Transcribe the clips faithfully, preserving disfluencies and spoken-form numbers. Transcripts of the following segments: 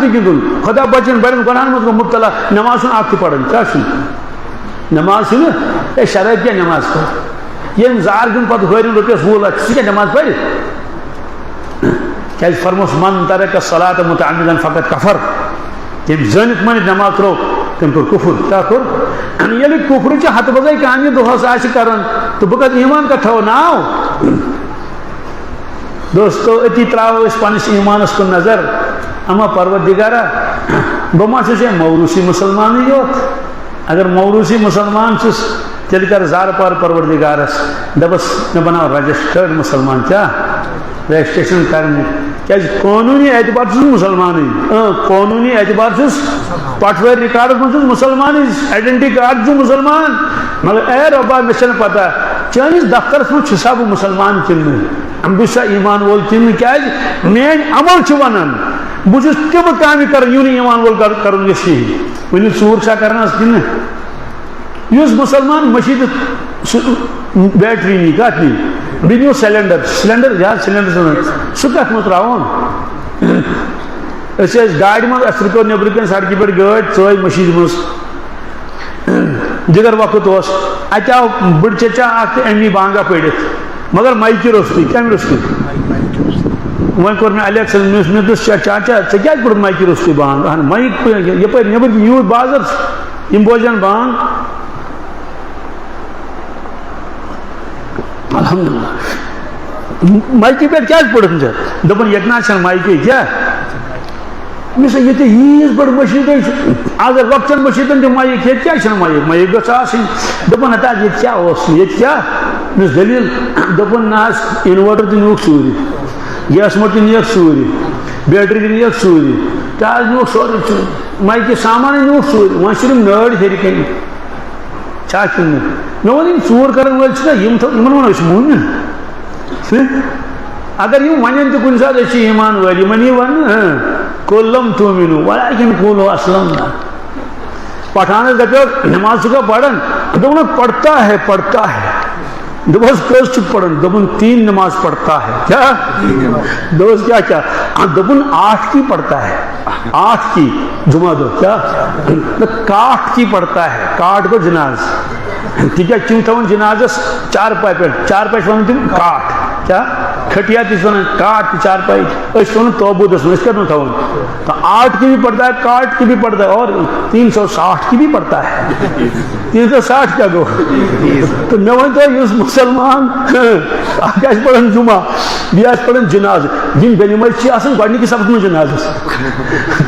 گِنٛدُن، خۄدا بچٲیِن، بڑٮ۪ن گۄناہن منٛز گوٚو مُبتلا، نماز چھُنہٕ اکھ تہِ پران۔ کیٛاہ چھُنہٕ؟ نماز چھُنہٕ، ہے، شرٲبۍ کیٛاہ نماز پرِ؟ ییٚمۍ زار دیُن پتہٕ ہٲرِن رۄپیس وُہ لچھ، سُہ کیٛاہ نماز پرِ؟ کیٛازِ فرموس، "من ترک الصلاۃ متعمدا فقد کفر"۔ تٔمۍ زٲنِتھ مٲنِتھ نماز ترٛوو، تٔمۍ کوٚر کُفُر۔ کیٛاہ کوٚر؟ ییٚلہِ کُفرٕچہِ ہتہٕ بَزَے کامہِ دۄہَس آسہِ کران، تہٕ بہٕ کَتھ ایمان کَتھ تھاوو ناو؟ دوستو، أتی ترٛاوو أسۍ پنٛنِس ایمانَس کُن نظر۔ اما پروردگارا، بہٕ ما چھُس ہے موروثی مُسلمانٕے یوت؟ اگر موروثی مُسلمان چھُس، تیٚلہِ کر زارٕ پار پروردگارس، دپس، مےٚ بناو رجسٹرڈ مُسلمان۔ کیٛاہ؟ رجسٹریشن کرنہِ۔ کیٛازِ؟ قونوٗنی اعتبار چھُس بہٕ مُسلمانٕے۔ اۭں، قونوٗنی اعتبار چھُس، پٹھوٲرۍ ریکارڈس منٛز چھُس مُسلمانٕے، آیڈنٹی کارڈ چھُ مُسلمان۔ مگر اے رۄبا، مےٚ چھَنہٕ پتہ، چٲنِس دفترس منٛز چھُسا بہٕ مُسلمان کِنہٕ نہٕ؟ بہٕ چھُسا ایمان وول کِنہٕ نہٕ؟ کیٛازِ؟ میٲنۍ عمل چھِ ونان، بہٕ چھُس تِم کامہِ کران، یِم نہٕ ایمان وول کر-، کرُن گژھِ کِہیٖنۍ۔ ؤنِو، ژوٗر چھا کران آز کِنہٕ نہٕ؟ یُس مُسلمان مٔشیٖد سُہ بیٹری نی، کَتھ نی؟ بیٚیہِ نیوٗ سلینڈر، سلینڈر، یہِ حظ سلینڈر چھُ وَنان، سُہ کَتھ منٛز ترٛاوُن؟ أسۍ ٲسۍ گاڑِ منٛز، اَسہِ رُکٲو نیٚبرٕ کَنہِ سڑکہِ پٮ۪ٹھ گٲڑۍ، ژٲج مٔشیٖد منٛز دِگر وقت اوس۔ اَتہِ آو بٕڈٕ چچا اَکھ تہٕ أمۍ نی بانگا پٔرِتھ، مگر مایکہِ روٚستُے۔ کَمہِ روٚستُے؟ وۄنۍ کوٚر مےٚ الیکشن، مےٚ اوس، مےٚ دوٚپُس، "چا-، چاچا، ژےٚ کیٛازِ پوٚرُتھ مایکہِ روٚستُے بانگ؟ اہن، مایک پٔر-، یپٲرۍ نیٚبٕرۍ کِنۍ یوٗت بازر چھُ، یِم بوزن بانگ۔" الحمدللہ۔ مایکہِ پٮ۪ٹھ کیٛازِ پوٚرُتھ ژےٚ؟ دوٚپُن، "ییٚتہِ نہ حظ چھَنہٕ مایکٕے کیٛاہ۔" مےٚ سا ییٚتہِ ییٖژ بٔڑ مٔشیٖد حظ چھِ، اگر لۄکچن مٔشیٖدن تہِ مایک ہیٚتہِ، کیٛازِ چھَنہٕ مایک؟ مایک گٔژھ آسٕنۍ۔ دوٚپُن، "ہتا ییٚتہِ کیٛاہ اوس؟ ییٚتہِ کیٛاہ؟" مےٚ دوٚپُس، "دٔلیٖل؟" دوٚپُن، "نہ حظ، inverter تہِ نیوٗکھ ژوٗرِ، گیس مٔٹ تہِ نِیَکھ ژوٗرِ، بیٹری تہِ نِیَکھ ژوٗرِ، تہِ حظ نیوٗکھ سورُے ژوٗرِ، مایکہِ سامانٕے نیوٗکھ ژوٗرِ، وۄنۍ چھِ یِم نٲرۍ ہیٚرِ کَنہِ۔ چھا کِنہٕ نہٕ؟" مےٚ ووٚن، "یِم ژوٗر کَرَن وٲلۍ چھِنہ، یِم تھَو-، یِمَن وَنو أسۍ موٗمِن۔" اگر یِم وَنن تہِ کُنہِ ساتہٕ، "أسۍ چھِ ایمان وٲلۍ"، یِمَن یی وَننہٕ، "ہاں، قل لم تؤمنوا ولکن قولوا اسلمنا۔" پٹھانس دپیو، "نماز چھُکھا پران؟" دوٚپُن، "پڑھتا ہے، پڑھتا ہے۔" دوٚپُس، "کٔژ چھُکھ پران؟" دوٚپُن، "تین نماز پڑھتا ہے۔" کیٛاہ؟ دوٚپُس، "کیٛاہ، کیٛاہ؟" آ، دوٚپُن، "آٹھ کی پڑھتا ہے، آٹھ کی۔" جمعہ دۄہ۔ کیٛاہ؟ نہ، کاٹھ کی پڑھتا ہے، کاٹھ گوٚو جناز۔ تِکیٛازِ تِم تھاوان جنازس چارپاے پٮ۪ٹھ، چارپاے چھِ وَنان تِم کاٹھ۔ کیٛاہ؟ کھٹیا تہِ چھِ وَنان کاٹھ تہِ چارپاے، أسۍ چھِ وَنان تابوٗتَس منٛز، أسۍ کَتہِ وَنان تھاوان؟ تو آٹھ کی بھی پڑھتا ہے، کاٹھ کی بھی پڑھتا ہے، اور تین سو ساٹھ کی بھی پڑھتا ہے۔ تین سو ساٹھ کیٛاہ گوٚو؟ تہٕ مےٚ ؤنۍ تو، یُس مُسلمان اَکھ آسہِ پَران جُمعہ، بیٚیہِ آسہِ پَران جِنازٕ، یِم بیٚنہِ مٔلۍ چھِ آسان گۄڈٕنِکِس صفَس منٛز جِنازَس۔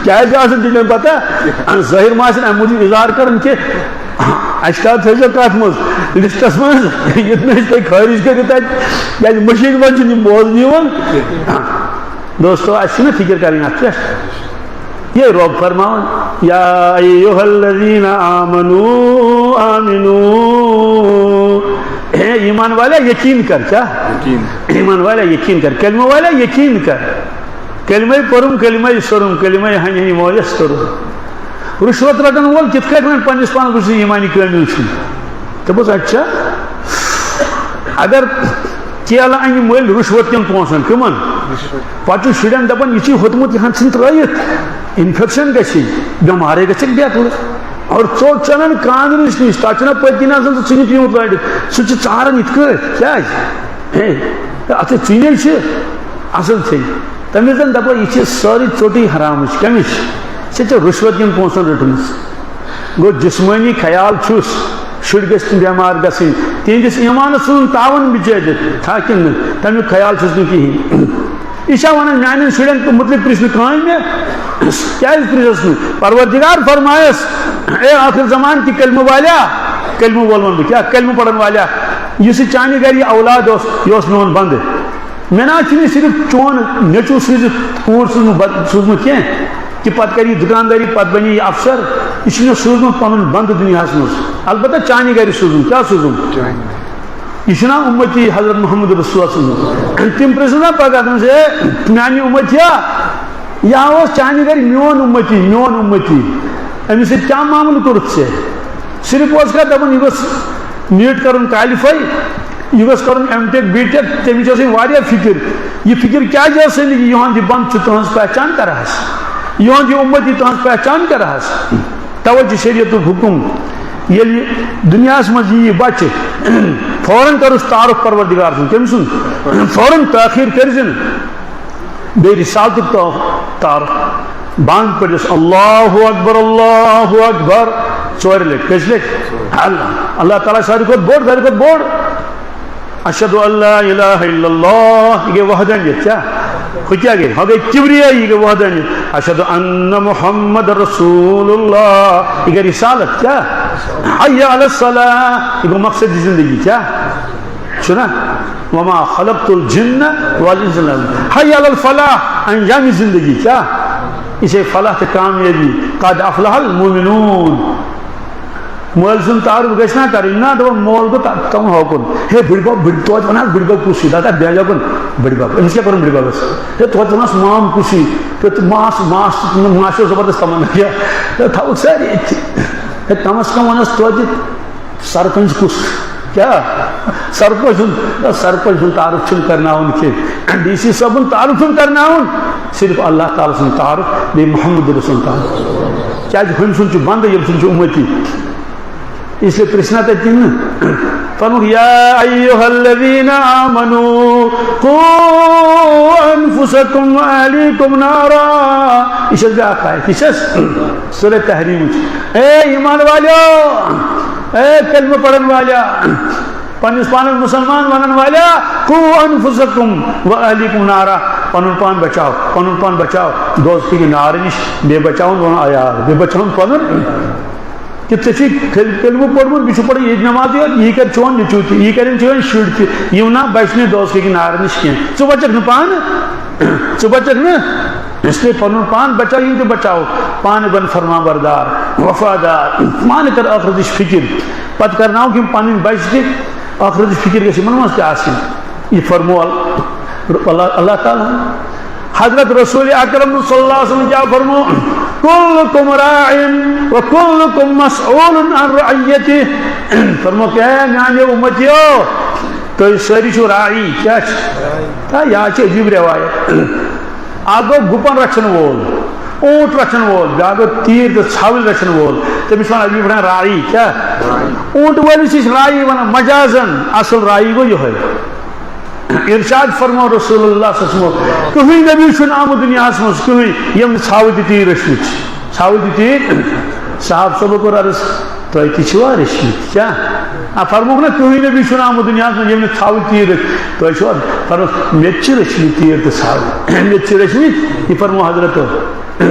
کیٛازِ آسان تِمَن پَتہ؟ ظٲہِر ما آسن اَمہِ موٗجوٗب اظہار کَران کہِ اَسہِ کَر تھٲیزیو کَتھ منٛز، لِسٹَس منٛز، یُتھ نہٕ أسۍ تۄہہِ خٲرِج کٔرِو تَتہِ، کیٛازِ مٔشیٖد منٛز چھِنہٕ یِم بوزنہٕ یِوان۔ دوستو، اَسہِ چھِنہ فِکِر کَرٕنۍ اَتھ پٮ۪ٹھ؟ یہِ رۄب فرماوان، یا ایھا الذین آمنو آمنو، ہے ایمان والیا، یقین کر۔ کیٛاہ؟ یقین۔ ایمان والیا، یقین کر۔ کلمہ والیا، یقین کر۔ کلمہ پوٚرُم، کلمہ سوٚرُم، کلمہ ہنہِ ہنہِ مٲلِس توٚرُم۔ رُشوت رٹن وول کِتھ کٲٹھۍ ونہِ پننِس پانس بہٕ چھُس ایمانِ کٲمِل چھُس؟ دوٚپُس، اچھا، اگر کیلہٕ انہِ مٔلۍ رُشوت کٮ۪ن پونٛسن، کٕمن؟ پتہٕ چھُ شُرٮ۪ن دپان، یہِ چھُے ہوٚتمُت، یہِ ہن ژھٕن ترٲیِتھ، انفیکشن گژھِ، بٮ۪مارے گژھکھ بیتلہٕ۔ اور ژوٚٹ ژٕ انان کاندرِس نِش، تتھ چھُنہ پٔتۍ کِنۍ آسان سُہ ژٕنہِ پیوٗنٛت لٲرِتھ، سُہ چھُ ژاران یِتھ کٲٹھۍ، کیٛازِ؟ ہے، اَتھ ہے ژٕنے چھِ اَصٕل ژٕنہِ۔ تَمہِ وِزِ دَپان، یہِ چھِ سٲرٕے ژوٚٹٕے حرامٕچ۔ کَمِچ؟ ژےٚ چھےٚ رُشوت کٮ۪ن پونٛسَن رٔٹمٕژ۔ گوٚو، جسمٲنی خیال چھُس، شُرۍ گٔژھۍ نہٕ بٮ۪مار گژھٕنۍ، تِہِنٛدِس ایٖمانَس ژھٕنُن تاوَن بِچٲرِتھ، تھا کِنہٕ نہٕ؟ تَمیُک خیال چھُس نہٕ کِہیٖنۍ۔ یہِ چھا وَنان، میٛانٮ۪ن شُرٮ۪ن مُتعلِق پِرٛژھ نہٕ کٕہٕنۍ مےٚ؟ کیٛازِ پِرٛژھَس نہٕ؟ پروردگار فرمایَس، اے آخر زمان کہِ کلمہٕ والیا، کلمہٕ وول وَنہٕ بہٕ، کیٛاہ کلمہٕ پَرَن والیا، یُس یہِ چانہِ گَرِ یہِ اولاد اوس، یہِ اوس میون بنٛدٕ۔ مےٚ نہ حظ چھُنہٕ یہِ صرف چون نیٚچوٗ سوٗزِتھ اوٗرۍ سوٗزمُت، بد-، سوٗزمُت کینٛہہ، کہِ پَتہٕ کَرِ یہِ دُکاندٲری، پَتہٕ بَنہِ یہِ اَفسَر۔ یہِ چھُ مےٚ سوٗزمُت پَنُن بنٛدٕ دُنیاہَس منٛز۔ البتہ چانہِ گَرِ سوٗزمُت۔ کیٛاہ سوٗزمُت؟ یہِ چھُنہ اُمتی حضرت محمد رسول صلی اللہ علیہ وسلم۔ تِم پرٛژھن نا پَگاہ، دَپَن، "ہے، میٛانہِ اُمتیا، یہِ ہا اوس چانہِ گَرِ میون اُمتی، میون اُمتی۔ أمِس سۭتۍ کیٛاہ معاملہٕ کوٚرُتھ ژےٚ؟" صرف اوس کھا دَپان، یہِ گوٚژھ نیٖٹ کَرُن کالِفاے، یہِ گوٚژھ کَرُن ایم ٹیک، بی ٹیک، تَمِچ ٲس أمۍ واریاہ فِکِر۔ یہِ فِکِر کیٛازِ ٲس أمِس؟ یِہُنٛد یہِ بنٛد چھُ، تُہٕنٛز پہچان کَر آسہِ؟ یِہُنٛد یہِ اُمتی تُہٕنٛز پہچان کَرٕ حظ۔ توجہ شریعتُک حُکُم، ییٚلہِ دُنیاہَس منٛز یِیہِ بَچہِ، فوراً کَرُس تعارُف پروردگار سُنٛد۔ کٔمۍ سُنٛد؟ فوراً تٲخیٖر کٔرۍزِ نہٕ۔ بیٚیہِ رسالتُک تا-، تعارُف۔ بانگ پٔرِس، اللہ اکبر، اللہ اکبر، ژورِ لٹہِ۔ کٔژِ لٹہِ؟ اللہ۔ اللہ تعالیٰ ساروی کھۄتہٕ بوٚڑ، ساروی کھۄتہٕ بوٚڑ۔ اشہد ان لا الہ الا اللہ، یہِ گٔے وحدانیت۔ کیٛاہ؟ ہُہ کیٛاہ گٔے؟ ہۄ گٔے کبریائی، یہِ گٔے وحدانیت۔ اشہد ان محمد رسول اللہ، یہِ گٔے رسالت۔ کیٛاہ؟ حی علی الصلاح، یہِ گوٚو مقصد زندگی۔ کیٛاہ؟ چھُنہ؟ وما خلقت الجن والانس الا، حی علی الفلاح، انجام زندگی۔ کیٛاہ؟ یہِ چھے فلاح تہٕ کامیٲبی۔ قد افلح المؤمنون۔ مٲلۍ سُنٛد تعارُف گژھِ نا کَرٕنۍ۔ نہ، دَپان مول گوٚو تَ-، تَمہِ ہاو کُن۔ ہے بٔڈۍ بَب، بٔڈۍ، توتہِ وَنان بٔڈۍ بَب کُس چھُ؟ دَپان بیٛاجا کُن، بٔڈۍ بَب۔ أمِس کیٛاہ کوٚرُن بٔڈۍ بَبَس؟ ہے توتہِ وَنان سُہ مام کُس چھُ؟ ہے تہٕ ماس، ماس، ماس چھِ زبردست تَمنا۔ کیٛاہ؟ ہے تھاوُکھ سٲری أتھی۔ ہے کَم از کَم وَنَس توتہِ سرپنچ کُس؟ کیٛاہ؟ سرپنچ سُنٛد، سرپنچ سُنٛد تعارُف چھُنہٕ کَرناوُن کینٛہہ۔ ڈی سی صٲبُن تعارُف چھُنہٕ کَرناوُن، صرف اللہ تعالیٰ سُنٛد تعارُف، بیٚیہِ محمد رسول تعارُف۔ کیٛازِ ہُمۍ سُنٛد چھُ بنٛدٕ، ییٚمۍ سُنٛد چھُ اُمتی۔ اس لیے پرٛژھنا تَتہِ تِم نہٕ۔ فرمووُکھ، یا ایھا الذین آمنوا قوا انفسکم و اہلیکم نارا۔ یہِ چھَس بیٛاکھ آیت، یہِ چھَس سورہ تحریمٕچ۔ اے ایمان والیو، اے کلمہٕ پرن والیا، پننِس پانس مسلمان ونن والیا، قوا انفسکم و اہلیکم نارا، پنُن پان بچاو، پنُن پان بچاو دوزخٕکہِ نارٕ نِش، بیٚیہِ بچاوُن پنُن عیال، بیٚیہِ بچاوُن پنُن۔ کہِ ژےٚ چھُے کل-، کلمہٕ پوٚرمُت، بیٚیہِ چھُ پران عیٖد نمازٕے یوت، یی کرِ چون نیٚچوٗ تہِ، یی کرن چٲنۍ شُرۍ تہِ، یِم نا بچہِ نہٕ دوزخٕکہِ نارٕ نِش کینٛہہ۔ ژٕ بچکھ نہٕ پانہٕ، ژٕ بچکھ نہٕ۔ اس لیے پنُن پان بچاو، یِم تہِ بچاو، پانہٕ بن فرمان بردار، وفادار، پانہٕ کر ٲخرتٕچ فکر، پتہٕ کرناوکھ یِم پنٕنۍ بچہِ تہِ۔ ٲخرتٕچ فکر گژھِ یِمن منٛز تہِ آسٕنۍ۔ یہِ فرموو اللہ، اللہ، اللہ تعالیٰ ہن۔ حضرت رسول اکرم صلی اللہ علیہ وسلم کیا فرمو؟ کلکم راع و کلکم مسئول عن رعیتہ۔ فرمو کہ اے میانیو امتیو، تُہۍ سٲری چھِو راعی۔ کیٛاہ چھِ؟ تا یا چھِ عجیٖب رٮ۪وایت۔ اکھ گوٚو گُپن رچھن وول، اوٗنٹ رچھن وول، بیٛاکھ گوٚو تیٖر تہٕ ژھاوٕلۍ رچھن وول۔ تٔمِس چھِ وَنان عربی پٲٹھۍ راعی۔ کیٛاہ؟ اوٗنٹ وٲلِس چھِ أسۍ راعی وَنان، مجازن۔ اصل راعی گوٚو یِہوٚے۔ ارشاد فرمو رسول اللہ صلی اللہ علیہ وسلم، کٕہٕنۍ نبی چھُنہٕ آمُت دُنیاہَس منٛز، کٕہٕنۍ، ییٚمۍ نہٕ ژھاوٕلۍ تہِ تیٖر رٔچھمٕتۍ چھِ۔ ژھاوٕلۍ تہِ تیٖر؟ صحابہٕ صٲبو کوٚر عرض، تۄہہِ تہِ چھِوا رٔچھمٕتۍ؟ کیٛاہ؟ آ، فرمووُکھ نہ، کٕہٕنۍ نبی چھُنہٕ آمُت دُنیاہَس منٛز، ییٚمۍ نہٕ ژھاوٕلۍ تیٖر رٔچھ۔ تۄہہِ چھِوا؟ فرمووُکھ، مےٚ تہِ چھِ رٔچھمٕتۍ تیٖر تہٕ ژھاوٕلۍ۔ مےٚ تہِ چھِ رٔچھمٕتۍ، یہِ فرموو حضرتو۔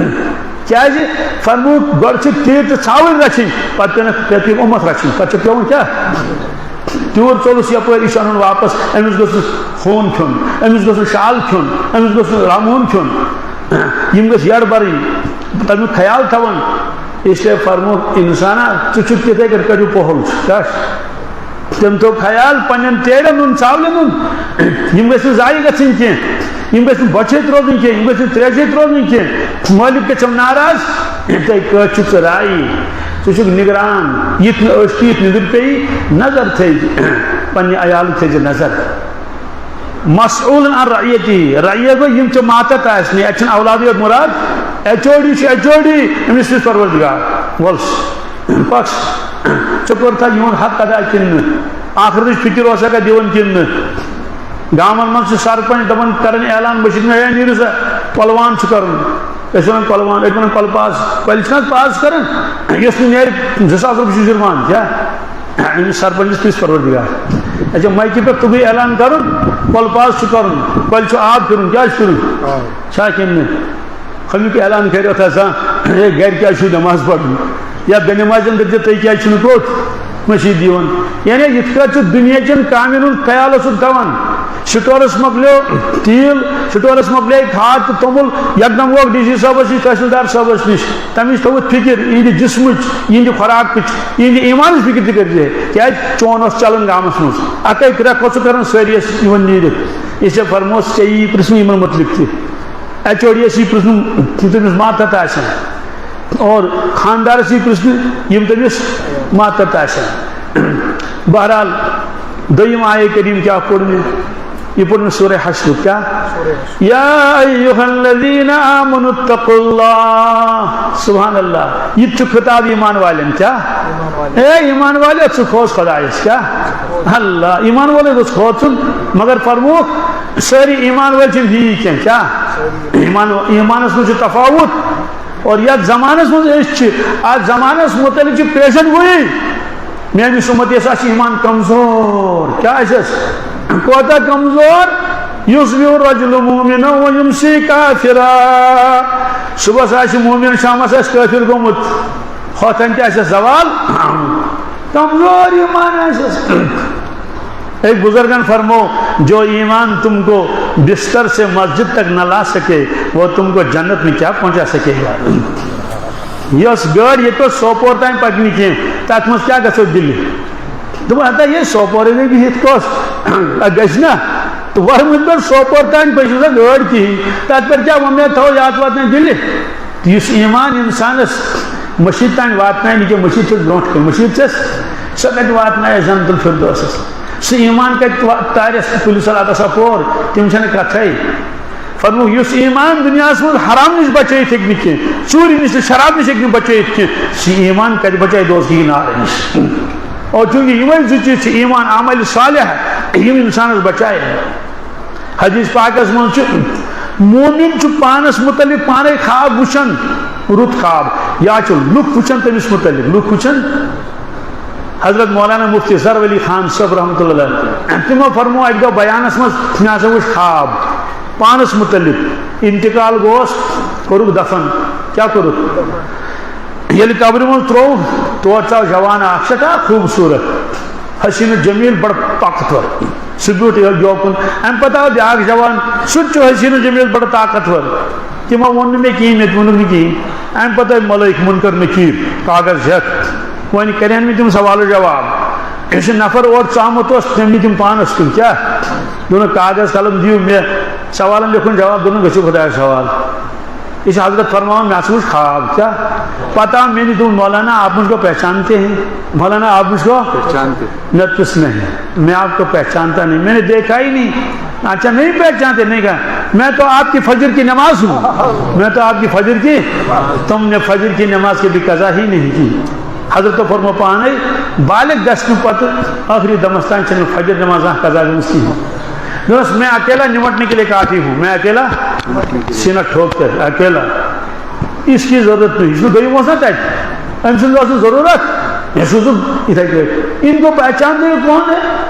کیٛازِ؟ فرمووُکھ، گۄڈٕ چھِ تیٖر تہٕ ژھاوٕلۍ رَچھِنۍ، پَتہٕ پیٚنَکھ، پَتہٕ پیٚیہِ اُمَتھ رَچھِنۍ، پَتہٕ چھِ پٮ۪وان کیٛاہ؟ تیوٗر ژوٚلُس یَپٲرۍ، یہِ چھُ اَنُن واپَس، أمِس گوٚژھ نہٕ ہوٗن کھیوٚن، أمِس گوٚژھ نہٕ شال کھیوٚن، أمِس گوٚژھ نہٕ رَمہٕ ہوٗن کھیوٚن، یِم گٔژھۍ یَڈ بَرٕنۍ، تَمیُک خیال تھاوُن۔ اس لیے فرمووُکھ، اِنسانا، ژٕ چھُکھ تِتھَے کٔٹھۍ، کٔٹِو پۄہَل چھُ، کیٛاہ چھُ؟ تٔمۍ تھوٚو خیال پننٮ۪ن تیرٮ۪ن ہُنٛد، ژھاولٮ۪ن ہُنٛد۔ یِم گٔژھۍ نہٕ ضایع گژھٕنۍ کینٛہہ، یِم گٔژھۍ نہٕ بۄچھِ سۭتۍ روزٕنۍ کینٛہہ، یِم گٔژھۍ نہٕ ترٛیشہِ سۭتۍ روزٕنۍ کینٛہہ۔ مٲلِک گژھٮ۪م ناراض، تۄہہِ کٲتۍ چھِو ژٕ راعی، ژٕ چھُکھ نگران۔ یِتھ نہٕ أچھ تہِ یِتھ نِدٕر پیٚیہِ، نظر تھٲیزِ، پننہِ عیالٕچ تھٲیزِ نظر۔ مسئول عن رعیتی، رعیت گوٚو یِم ژےٚ ماتحت آسنٕے، اَتہِ چھُنہٕ اولادٕے یوت مُراد، ایچ او ڈی چھُ ایچ او ڈی، أمِس چھُ پروردگار۔ وَلہٕ پَکھ، ژےٚ کوٚرتھا یِہُنٛد حق ادا کِنہٕ نہٕ؟ آخرتٕچ فِکر اوسکھا دِوان کِنہٕ نہٕ؟ گامَن منٛز چھِ سرپنچ دَپان، کَران اعلان مٔشیٖد منٛز، "ہے، نیٖرِو سا، پلوان چھُ کَرُن۔" أسۍ وَنان پلوان، أسۍ وَنان کۄلہٕ پاس، کۄلہِ چھِنہٕ حظ پاس کَران؟ یُس نہٕ نیرِ، زٕ ساس رۄپیہِ چھُ جُرمان، کیٛاہ؟ أمِس سرپنچَس پِرٛژھ پروردگار۔ اچھا، مایکہِ پٮ۪ٹھ توٚگُے اعلان کَرُن، کۄلہٕ پاس چھُ کَرُن، کۄلہِ چھُ آب پھِرُن، کیٛاہ چھُ پھِرُن؟ آب۔ چھا کِنہٕ نہٕ؟ خمیُک اعلان کَرِ اَتھ آسان، "ہے، گَرِ کیٛازِ چھُو نٮ۪ماز پَرُن؟ یا بے نٮ۪مازٮ۪ن دٔپۍزِ، تُہۍ کیٛازِ چھِو نہٕ کوٚت مٔشیٖد یِوان؟" یعنی یِتھ کٲٹھۍ ژٕ دُنیاہچٮ۪ن کامٮ۪ن ہُنٛد خیال اوسُکھ تھاوان، سٹورَس مۄکلیو تیٖل، سٹورَس مۄکلے کھاد تہٕ توٚمُل، یکدم ووت ڈی سی صٲبَس نِش، تحصیلدار صٲبَس نِش، تَمِچ تھٲوٕتھ فِکِر، یِہِنٛدِ جسمٕچ، یِہِنٛدِ خوراکٕچ، یِہِنٛدِ ایٖمانٕچ فِکِر تہِ کٔرۍزِ۔ کیٛازِ چون اوس چَلان گامَس منٛز، اَکَے کرٛٮ۪کھ اوسُکھ کَران سٲری ٲسۍ یِوان نیٖرِتھ۔ یہِ ژےٚ فرموس، ژےٚ یی پرٛژھنہٕ یِمَن مُتعلِق تہِ۔ ایچ او ڈی یَس یی پرٛژھنہٕ، یِم تٔمِس ماتحت آسن، اور خانٛدارَس یی پرٛژھنہٕ، یِم تٔمِس ماتحت آسن۔ بہرحال، دوٚیِم آیے کریٖم کیٛاہ پوٚر مےٚ؟ یہ پوٚر مےٚ سورہ حشرُک کیا؟ یا ایھا الذین آمنوا اتقوا اللہ۔ سبحان اللہ۔ یہ تہِ چھُ خطاب ایمان والٮ۪ن کیا؟ اے ایمان والے، ژٕ کھوژ خدایس کیا؟ اللہ۔ ایمان والے گوٚژھ کھوژُن، مگر فرمووُکھ سٲری ایمان وٲلۍ چھِنہٕ ہی کینٛہہ کیا؟ ایمان، ایمانس منٛز چھُ تفاوت۔ اور یتھ زمانس منٛز أسۍ چھِ، اتھ زمانس متعلق چھِ پیشن گویی۔ میٲنِس اُمتس آسہِ ایمان کمزور۔ کیٛاہ آسٮ۪س؟ کوتاہ کمزور؟ یصبح الرجل مؤمنا ویمسی کافرا۔ صبحس آسہِ مومن، شامس آسہِ کٲفر گوٚمُت۔ ہۄتھن تہِ آسٮ۪س زوال۔ کمزور ایمان آسٮ۪س۔ ایک بزرگن فرمو، جو ایمان تم کو بستر سے مسجد تک نہ لا سکے، وہ تم کو جنت میں کیا پہنچا سکے گا؟ یۄس گٲڑۍ ییٚتہِ پٮ۪ٹھ سوپور تام پَکہِ نہٕ کینٛہہ، تَتھ منٛز کیٛاہ گژھو دِلہِ؟ دوٚپُن، ہتا یہِ سوپورے گٔے بِہِتھ کۄس؟ اَتھ گژھِ نا؟ تہٕ ورمُت پٮ۪ٹھ سوپور تام پٔکِو سا گٲڑۍ کِہیٖنۍ، تَتھ پٮ۪ٹھ کیٛاہ وۄمید تھاوو یہِ اَتھ واتنایہِ دِلہِ؟ تہٕ یُس ایمان اِنسانَس مٔشیٖد تام واتنایہِ نہٕ کینٛہہ، مٔشیٖد چھَس برونٛٹھ کَنہِ، مٔشیٖد چھَس، سۄ کَتہِ واتنایہِ جنت الفردوسَس؟ سُہ ایمان کَتہِ وا-، تارٮ۪س پُلِس اَتھ اَسا پور؟ تِم چھَنہٕ کَتھَے۔ فرمووُکھ، یُس ایمان دُنیاہَس منٛز حرام نِش بچٲیِتھ ہیٚکہِ نہٕ کینٛہہ، ژوٗرِ نِش تہٕ شراب نِش ہیٚکہِ نہٕ بچٲیِتھ کینٛہہ، سُہ ایمان کَتہِ بچایہِ دوزخی نارٕ نِش؟ اور چوٗنٛکہِ یِمَے زٕ چیٖز چھِ ایمان، عمل صالح، یِم اِنسانَس بچایہِ۔ حدیث پاکَس منٛز چھُ، مومن چھُ پانَس مُتعلِق پانَے خواب وٕچھان، رُت خواب، یا چھُ لُکھ وٕچھان تٔمِس مُتعلِق، لُکھ وٕچھان۔ حضرت مولانا مفتی ظہور علی خان صٲب رحمتہ اللہ علیہ، تِمو فرموو اَکہِ دۄہ بیانَس منٛز، مےٚ ہسا وٕچھ خواب پانَس مُتعلِق، انتقال گوس، کوٚرُکھ دفن۔ کیٛاہ کوٚرُکھ؟ ییٚلہِ قبرِ منٛز ترٛوو، تورٕ ژاو جوان اکھ، سٮ۪ٹھاہ خوٗبصوٗرت، حسین جمیل، بڑٕ طاقتور۔ سُہ بیوٗٹھ یہِ یوکُن۔ اَمہِ پتہٕ آو بیٛاکھ جوان، سُہ تہِ چھُ حسین جمیل، بڑٕ طاقتور۔ تِمو ووٚن نہٕ مےٚ کِہیٖنۍ، مےٚ تہِ ووٚنُکھ نہٕ کِہیٖنۍ۔ اَمہِ پتہٕ آے ملٲیِک منکر نکیر کاغذ ہٮ۪تھ۔ وۄنۍ کرن مےٚ تِم سوال و جواب۔ یُس یہِ نفر اورٕ ژامُت اوس، تٔمۍ نی تِم پانس کُن۔ کیٛاہ؟ دوٚپُن، کاغذ قلم دِیِو مےٚ، سوالن لیکھُن جواب۔ دوٚپُن، گٔژھِو خۄدایَس حوالہٕ۔ یہِ چھُ حضرت فرماوان، مےٚ ہسا وُچھ خواب۔ کیٛاہ؟ پتہٕ آو مےٚ نِش، دوٚپُن، مولانا، آپ مجھ کو پہچانتے ہیں؟ مولانا، آپ مجھ کو پہچانتے؟ میں تو کچھ نہیں، میں آپ کو پہچانتا نہیں، میں نے دیکھا ہی نہیں۔ اچھا، نہیں پہچانتے؟ نہیں کہا، میں تو آپ کی فجر کی نماز ہوں، میں تو آپ کی فجر کی، تم نے فجر کی نماز کبھی قضا ہی نہیں کی۔ حضرت فرمو پانے بالغ گژھنہٕ پتہٕ ٲخری دمس تام چھنہٕ فجر نماز زانٛہہ قضا گٔمٕژ کِہیٖنۍ۔ دوٚپمَس، میں اکیلا نمٹنے کے لیے کافی ہوں، میں اکیلا سینہ ٹھوک کر اکیلا۔ اس کی ضرورت نہیں، یُس نہٕ دوٚیِم اوس نا تَتہِ، أمۍ سٕنٛز ٲس نہٕ ضروٗرت، مےٚ سوٗزُن یِتھَے پٲٹھۍ۔ ان کو پہچانتے ہو کون ہے؟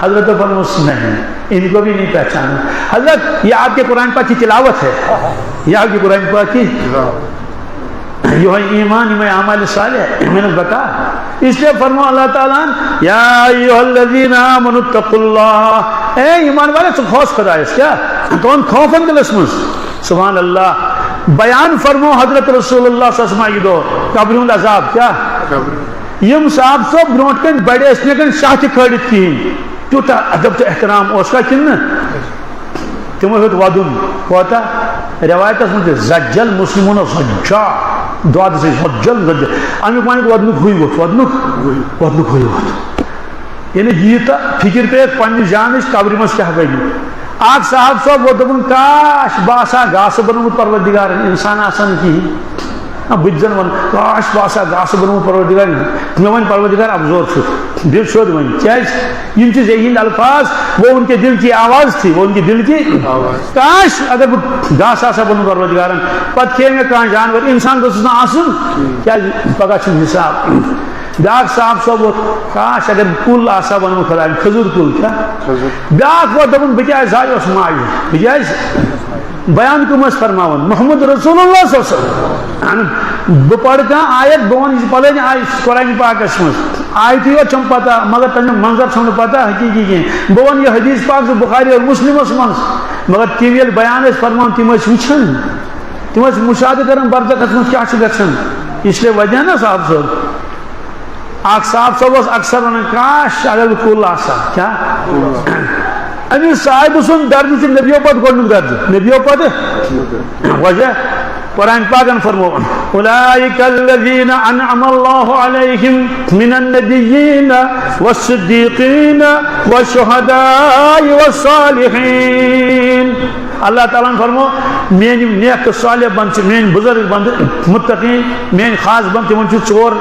حضرت فرموس، نہیں، ان کو بھی نہیں پہچانا۔ حضرت، یہ آپ کے قرآن پاک کی تلاوت ہے، یہ آپ کے قرآن پاک کی، یہوے ایمان، یِمے اعمال صالح، یِمے نہٕ بکار۔ اس لیے فرمو اللہ تعالیٰ ہن، یا ایھا الذین آمنوا اتقوا اللہ، اے ایمان والے، ژٕ کھوژ خدایس۔ کیٛاہ؟ تُہُنٛد خوفن دِلس منٛز۔ سبحان اللہ۔ بیان فرمو حضرت رسول اللہ صلی اللہ علیہ وسلم یہِ دۄہ قبرِ ہُنٛد عذاب۔ کیٛاہ؟ قبرِ۔ یِم صاحب صٲب برونٛٹھ کَنہِ بَڑِ ٲسۍ نہٕ ہٮ۪کان شاہ تہِ کھٲلِتھ کِہیٖنۍ۔ تیوٗتاہ ادب تہٕ احترام اوسا کِنہٕ نہٕ؟ تِمو ہیوٚت وَدُن۔ کوتاہ؟ رٮ۪وایتَس منٛز تہِ، زجل مسلمون زجا، دۄد سۭتۍ زجل، زجل۔ اَمیُک معنی گوٚو وَدنُک ہُے ووٚتھ، وَدنُک، وَدنُک ہُے ووٚتھ۔ یعنی ییٖژاہ فِکِر پیٚیَکھ پنٛنہِ جانٕچ، قبرِ منٛز کیٛاہ بَنہِ۔ اَکھ صاحب صٲب ووٚتھ، دوٚپُن، کاش، بہٕ آسہٕ ہا گاسہٕ بنومُت پروردگارَن، اِنسان آسہٕ ہا نہٕ کِہیٖنۍ۔ نہ، بہٕ تہِ زَن وَنہٕ، کاش، بہٕ آسہٕ ہا گاسہٕ بنومُت پروردگارَن، مےٚ وَنہِ پروردگار، اب زور چھُ، بیٚیہِ سیوٚد وَنہِ۔ کیٛازِ؟ یِم چھِ ذہین الفاظ، وہ ان کے دل کی آواز تھی، وہ ان کے دل کی آواز۔ کاش، اگر بہٕ گاسہٕ آسہٕ ہا بنومُت پروردگارَن، پَتہٕ کھیٚیہِ مےٚ کانٛہہ جانور، اِنسان گوٚژھُس نہٕ آسُن، کیٛازِ پَگاہ چھُنہٕ حِساب۔ بیٛاکھ صاحب صٲب ووٚتھ، کاش اگر بہٕ کُل آسہٕ ہا بنومُت خۄدایَن، کھٔزٕر کُل چھا؟ کھٔزٕر۔ بیٛاکھ ووٚتھ، دوٚپُن، بہٕ کیٛازِ آیوس مایوس؟ بہٕ کیٛازِ؟ بیان کٕم ٲسۍ فرماوان؟ محمد رسول اللہ صلی اللہ علیہ وسلم۔ اہن، بہٕ پَرٕ کانٛہہ آیت، بہٕ وَنہٕ، یہِ چھِ پَلٲنۍ آیت قرآن پاکَس منٛز۔ آیتٕے یوت چھَم پَتہ، مگر تَمیُک منظر چھَم نہٕ پَتہ حقیٖقی کینٛہہ۔ بہٕ وَنہٕ یہِ حدیث پاک، سُہ بُخاری اور مُسلِمَس منٛز، مگر تِم ییٚلہِ بیان ٲسۍ فرماوان، تِم ٲسۍ وٕچھان۔ تِم ٲسۍ مُشاہدٕ کران برزخس منٛز کیٛاہ چھُ گژھان۔ اس لیے وجہ نا صاحب صٲب، اکھ صاحب صٲب اوس اکثر ونان، کاش اگر بہٕ کُل آسہٕ ہا۔ کیٛاہ؟ أمِس صاحبہٕ سُنٛد درد چھُ نبیو پتہٕ گۄڈٕنیُک درد۔ نبیو پتہٕ وجہ۔ قرآن پاکن فرمو، "اولئک الذین انعم اللہ علیہم من النبیین والصدیقین والشہداء والصالحین۔" اللہ تعالیٰ ہن فرمو، "میٲنۍ یِم نیک تہٕ صالح بندٕ چھِ، میٲنۍ بزرگ بندٕ، متقین، میٲنۍ خاص بندٕ، تِمن چھِ ژور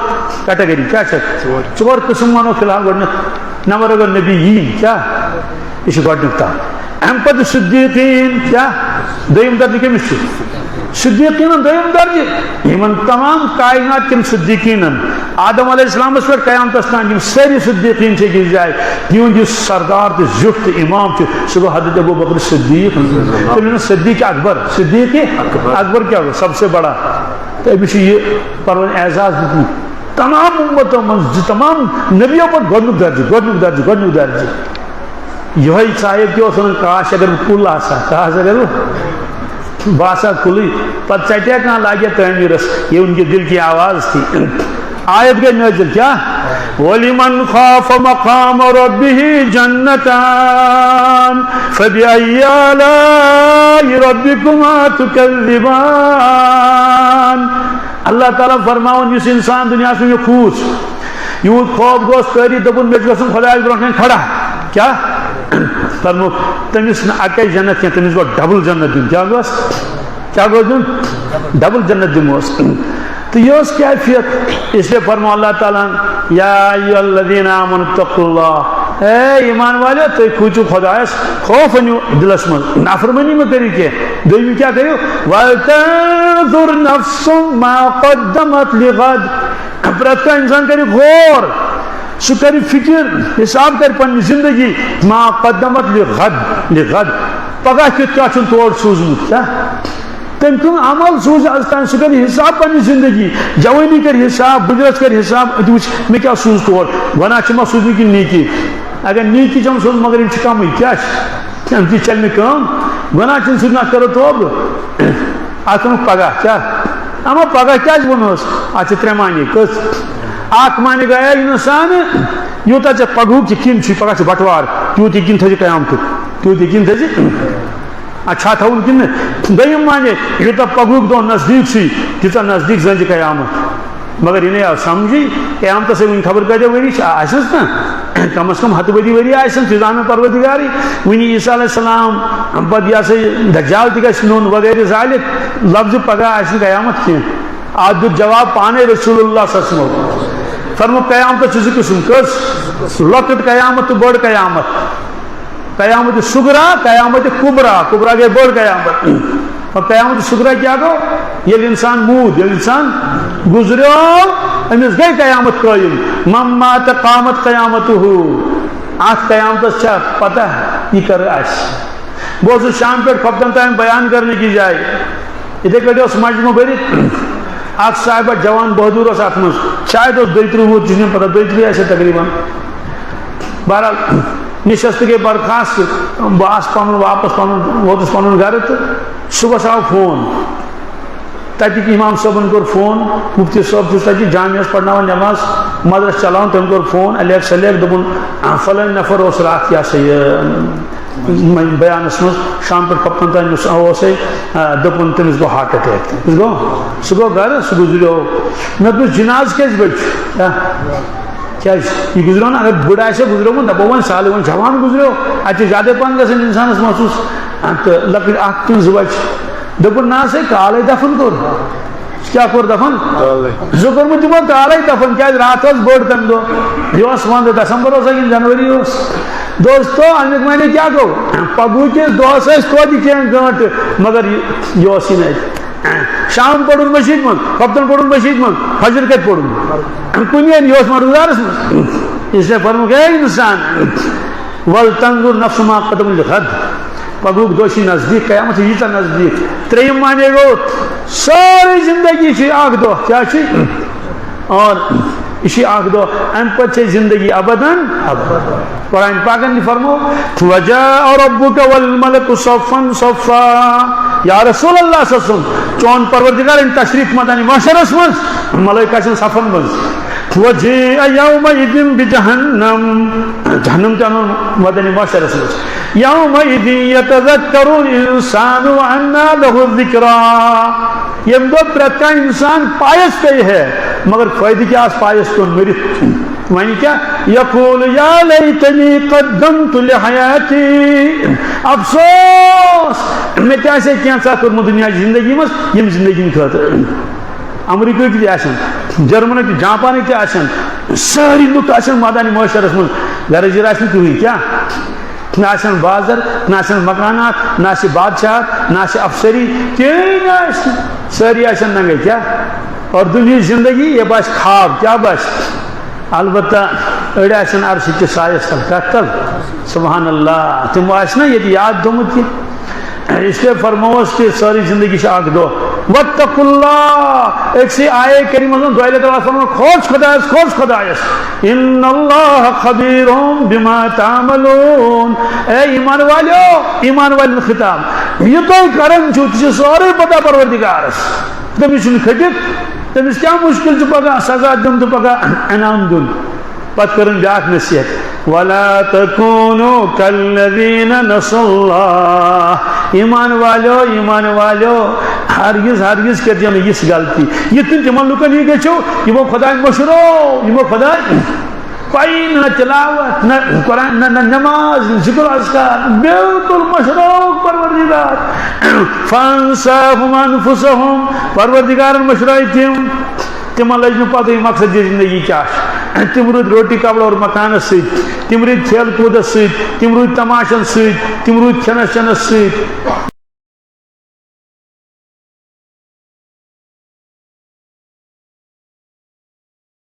کیٹگری۔" کیٛاہ چھِ؟ ژور۔ ژور قٕسم ونو فی الحال گۄڈٕنیتھ۔ نمبر اگر نبیین، کیٛاہ؟ یہِ چھُ گۄڈٕنیُک تام۔ اَمہِ پتہٕ صدیقین، کیٛاہ؟ دوٚیِم درجہٕ کٔمِس چھُ؟ صدیقیٖنن دوٚیِم درجہٕ۔ یِمن تمام کائنات کٮ۪ن صدیقیٖنن، آدم علیہ السلامس پٮ۪ٹھ قیامتس تام، یِم سٲری صدیقیٖن چھِ أکِس جایہِ۔ یِہُنٛد یُس سردار تہٕ زیُٹھ تہٕ امام چھُ، سُہ گوٚو حضرت ابو بکر صدیق۔ تٔمِس چھُ صدیق اکبر، صدیق اکبر کیٛاہ گوٚو؟ سب سے بڑا۔ تہٕ أمِس چھُ یہِ پروان اعزاز دیُتمُت۔ تمام امتو منٛز زِ تمام نبیو پتہٕ گۄڈنیُک درجہٕ، گۄڈنیُک درجہٕ، گۄڈنیُک درجہٕ۔ یِہوٚے صاحب تہِ اوس ونان، "کاش اگر بہٕ کُل آسہٕ ہا، کاش اگر بہٕ، بہٕ آسہٕ ہا کُلٕے۔" پتہٕ ژٹہِ ہا کانٛہہ، لاگہِ ہا تعمیٖرس۔ یہِ وٕنہِ کہِ دِل کی آواز تھی۔ آیت گٔے نٲزِل، کیٛاہ؟ "ولمن خاف مقام ربه جنتان فبأي آلاء ربكما تكذبان۔" اللہ تعالیٰ فرماوان، یُس انسان دُنیاہس منٛز یہِ کھوٗژ، یوٗت خوف گوس طٲری، دوٚپُن، "مےٚ چھُ گژھُن خۄدایَس برونٛٹھ کَنہِ کھڑا۔" کیٛاہ؟ فرموو، تٔمِس نہٕ اَکے جنت کینٛہہ، تٔمِس گوٚو ڈبل جنت دیُن۔ کیٛاہ گوٚس؟ کیٛاہ گوٚس دیُن؟ ڈبل جنت دِموس۔ تہٕ یہِ ٲس کیفیت۔ اس لیے فرموو اللہ تعالیٰ ہن، "یا ایھا الذین آمنوا اتقوا اللہ۔" اے ایمان والو، تُہۍ کھوٗژِو خۄدایَس، خوف أنِو دِلَس منٛز، نافرمٲنی مہٕ کٔرِو کینٛہہ۔ دوٚیِم کیٛاہ کٔرِو؟ "ولتنظر نفس ما قدمت لغد۔" پرٛٮ۪تھ کانٛہہ اِنسان کَرِ غور، سُہ کَرِ فِکِر، حِساب کَرِ پنٛنہِ زِندگی، "ما قدمت لغد، لغد۔" پَگاہ کیُتھ کیٛاہ چھُن تور سوٗزمُت، کیٛاہ؟ تٔمۍ کٕم عمل سوٗزۍ آز تام، سُہ کَرِ حِساب پنٛنہِ زِندگی، جوٲنی کَرِ حِساب، بٕجرَس کَرِ حِساب، أتی وٕچھ مےٚ کیٛاہ سوٗز تور، گۄناہ چھِ ما سوٗزمٕتۍ کِنہٕ نیکی؟ اگر نیکی چھَم سوٗزمٕژ، مگر یِم چھِ کَمٕے، کیٛاہ چھِ؟ اَمہِ سۭتۍ چَلہِ نہٕ کٲم، گۄناہ چھِنہٕ سُہ نہ کَرو توبہٕ۔ اَتھ ووٚنُکھ پَگاہ، کیٛاہ؟ اَما پَگاہ کیٛازِ ووٚنہوس؟ اَتھ چھِ ترٛےٚ معنی۔ کٔژ؟ اَکھ معنی گٔیے اِنسان، یوٗتاہ ژےٚ پَگہُک یقیٖن چھُے، پَگاہ چھُ بَٹوار، تیوٗت یقیٖن تھٲیزِ قیامتُک، تیوٗت یقیٖن تھٲیزِ۔ اَتھ چھا تھاوُن کِنہٕ نہٕ؟ دوٚیِم معنی، یوٗتاہ پَگہُک دۄہ نزدیٖک چھُے، تیٖژاہ نزدیٖک زٲنزِ قیامت۔ مگر یہِ نَے آو سَمجھٕے، قیامتَس ہے وٕنہِ خبر کۭتیٛاہ ؤری چھِ، آ-، آسٮ۪س نا، کم از کم ہَتہٕ ؤری، ؤری آسٮ۪س، تہِ زانَن پروردگارٕے۔ وٕنہِ عیسیٰ علیہ السلام، پَتہٕ یہِ ہسا یہِ دجال تہِ گژھِ نوٚن وغیرہ ذالک، لفظ پَگاہ آسہِ نہٕ قیامت کینٛہہ۔ اَتھ دیُت جواب پانَے رسول اللہ صلی اللہ علیہ وسلم۔ فرمو، قیامتَس چھِ زٕ قٕسٕم، کٔژ؟ لۄکٕٹ قیامت تہٕ بٔڑ قیامت۔ قیامت صغریٰ، قیامت کبریٰ۔ کبریٰ گٔے بٔڑ قیامت۔ اور قیامت صغریٰ کیٛاہ گوٚو؟ ییٚلہِ اِنسان موٗد، ییٚلہِ اِنسان گُزریو، أمِس گٔے قیامت قٲیِم۔ من مات قامت قیامتہ۔ اَتھ قیامتَس چھا پتہ یہِ کر آسہِ؟ بہٕ اوسُس شام پٮ۪ٹھ خۄفتن تام بیان کرنہٕ کہِ جایہِ۔ یِتھَے کٲٹھۍ اوس مجمع بٔرِتھ۔ اکھ صاحبہ جوان بہادُر اوس اَتھ منٛز۔ شاید اوس دۄیہِ ترٕٛہ وُہُر، تہِ چھُنہٕ پتہ، دۄیہِ ترٕٛہ آسہِ تقریباً۔ بہرحال، نشست گٔے برخاست۔ بہٕ آس پنُن واپس پنُن، ووتُس پنُن گرٕ تہٕ صُبحس آو فون۔ تَتِکۍ اِمام صٲبَن کوٚر فون، مُفتی صٲب چھُس تَتہِ جامعس پَرناوان نٮ۪ماز، مدرس چلاوان، تٔمۍ کوٚر فون، الیک سلیک، دوٚپُن، "آ، فلٲنۍ نفر اوس راتھ، یہِ ہسا یہِ، بیانَس منٛز، شام پٮ۪ٹھ خۄفتن تام یُس اوس ہے، آ، دوٚپُن، تٔمِس گوٚو ہارٹ اٹیک۔" تٔمِس گوٚو، سُہ گوٚو گرٕ، سُہ گُزریو۔ مےٚ دوٚپُس، "جنازٕ کیٛازِ بٔچھِ؟ کیٛاہ؟" کیٛازِ؟ یہِ گُزریو نہ، اگر بُڈٕ آسہِ ہا گُزریومُت، دَپو وۄنۍ سہلٕے، وۄنۍ جوان گُزریو۔ اَتہِ چھِ زیادَے پَہَن گژھان اِنسانَس محسوٗس، اَتھ لۄکٕٹۍ اَکھ کِنہٕ زٕ بَچہِ۔ دوٚپُن، "نہ سا، کالَے دَفَن کوٚر۔" کیٛاہ کوٚر دَفَن؟ کالَے۔ زٕ کوٚرمُت تِمو کالَے دَفَن، کیٛازِ راتھ ٲس بٔڑ تَمہِ دۄہ۔ یہِ اوس وَنٛدٕ، دسمبر اوسا کِنہٕ جنؤری اوس؟ دوستو، اَمیُک معنی کیٛاہ گوٚو؟ پَگہٕکِس دۄہَس ٲسۍ توتہِ کینٛہہ گٲنٛٹہٕ، مگر یہِ، یہِ اوس یہِ نہٕ اَتہِ۔ شام پوٚرُن مٔشیٖد منٛز، خۄفتن پوٚرُن مٔشیٖد منٛز، فجر کَتہِ پوٚرُن؟ کُنی اَنہِ، یہِ اوس مَرُن گَرَس منٛز۔ اس لیے فرموو، اے اِنسان، "ولتنظر نفس ما قدمت لغد۔" پَگہُک دۄہ چھُ نزدیٖک، قیامت چھِ ییٖژاہ نزدیٖک۔ ترٛیٚیِم معنی گوٚو، سٲرٕے زِندگی چھِ اَکھ دۄہ، کیٛاہ چھِ؟ اور یہِ چھِ اَکھ دۄہ، اَمہِ پَتہٕ چھِ زِندگی ابداً ابد۔ قرآن پاکن تہِ فرموو، "وجاء ربک والملک صفا صفا۔" یا رسول اللہ صلی اللہ علیہ وسلم، چون پروردگار أنۍ تشریف مدنِ محشرس منٛز، ملائکہ چھِ صفن منٛز۔ "وجیء یومئذ بجہنم۔" جہنم تہِ اَنُن مدنِ محشرس منٛز۔ "یومئذ یتذکر الانسان وانی لہ الذکری۔" ییٚمہِ دۄہ پرٛٮ۪تھ کانٛہہ اِنسان پایَس پیٚیہِ ہے، مگر فٲیدٕ کیٛاہ آسہِ پایَس پیوٚن مٔرِتھ؟ وۄنۍ کیٛاہ؟ یقول یا لیتنی قدمت لحیاتی، افسوس، مےٚ تہِ آسہِ ہے کینٛژھا کوٚرمُت دُنیاہٕچ زندگی منٛز ییٚمہِ زندگی ہِنٛدِ خٲطرٕ۔ امریکہٕکۍ تہِ آسن، جرمنٕکۍ تہِ، جاپانٕکۍ تہِ آسن، سٲری لُکھ آسن مٲدانِ محشرس منٛز، غرض یہِ آسہِ نہٕ کٕہٕنۍ۔ کیٛاہ؟ نہ آسن بازر، نہ آسن مکانات، نہ آسہِ بادشاہت، نہ آسہِ افسری، کِہیٖنۍ نہٕ آسہِ۔ سٲری آسن ننگے۔ کیٛاہ؟ اور دُنیہٕچ زندگی، یہِ باسہِ خواب۔ کیٛاہ باسہِ؟ البتہ أڑۍ آسن عرشہِ کِس سایس تل۔ کتھ تل؟ سبحان اللہ۔ تِمو آسہِ نا ییٚتہِ یاد تھوٚمُت یہِ؟ اس لیے فرمووس کہ سٲری زندگی چھِ اکھ دۄہ۔ واتقوا اللہ۔ أکسٕے آیے کریمہ منٛز دۄیہِ لٹہِ آسہِ فرموومُت، کھوژ خۄدایس، کھوژ خۄدایس۔ ان اللہ خبیر بما تعملون۔ اے ایمان والیو، ایمان والٮ۪ن خطاب، یہِ تُہۍ کران چھِو، تہِ چھِ سورُے پتہ پروردگارس۔ تٔمِس چھُنہٕ کھٔٹِتھ، تٔمِس کیٛاہ مُشکِل چھُ پگاہ سزا دیُن تہٕ پگاہ انعام دیُن؟ پتہٕ کٔرٕن بیٛاکھ نصیحت، ولا تکونوا کالذین نسوا اللہ۔ ایمان والیو، ایمان والیو، ہرگز، ہرگز کٔرۍزیو نہٕ یِژھ غلطی، یِتھ کٔنۍ تِمن لُکن یہِ گٔژھِو، یِمو خۄداے مٔشرو، یِمو خۄداے پَیی نہ تلاوت، نہ قرآن، نہ، نہ نماز، نہ ذکر اذکار، بالکل مٔشرو پروردگار۔ فانساہم انفسہم، پروردگارن مٔشرٲے تِم۔ تِمن لٔج نہٕ پتہٕے مقصد زندگی کیٛاہ چھِ۔ تِم روٗدۍ روٹی کپڑا اور مکانس سۭتۍ، تِم روٗدۍ کھیل کوٗدس سۭتۍ، تِم روٗدۍ تماشن سۭتۍ، تِم روٗدۍ کھٮ۪نس چٮ۪نس سۭتۍ۔